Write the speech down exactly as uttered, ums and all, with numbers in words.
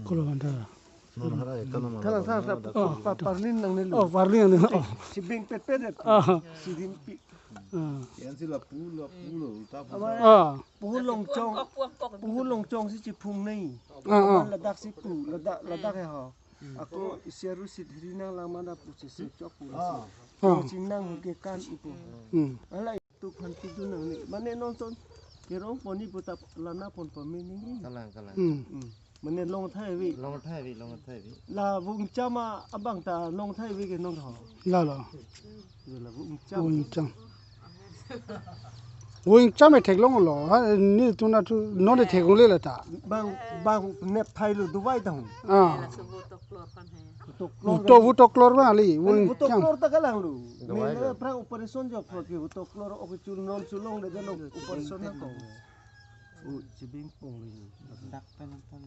Kolo banda. Non hara ekta nama. Thalang sa sa pa- parlin nangnelo. Oh, parlin nangnelo. Oh. Chibeng petpet det. Ah. Sirimpi. Ah. Yan si lapu, lapu lo, ulta pu. Amar ah. Puhu Longchong. Puhu Longchong si chiphung nei. Ah, ah. Amar ladak si pu, ladak, ladak ya ho. Ako isi arusi dhiri nanglang mana pusi si chok pu. Ah. Chingnang ke kan ipo. Hmm. Alai tu phan tu du nangne. Mane non son kerong pon ni puta lana pon pame ni. Kalang, kalang. Hmm. Hmm. Mane Longthai ave. Longthai ave, Longthai ave. La Vungcham abang ta Longthai ave ke non ho. La la. Yo la Vungcham. Vungcham. Vungcham e theklonglo. Ha, ni tu na tu non e theklongle la ta. Bang, bang nepthai lo Dubai ta hung. Ah. Laso voto klor phan hai. Voto klor. Voto, voto klor bang li. Mane voto Vungcham. Klor ta kalang lo. Dubai. Mane lo. Prang operation jo pro ke voto klor ok chul non chulong de lo operation nangkok. U chibing pong lo. Dak pen pon.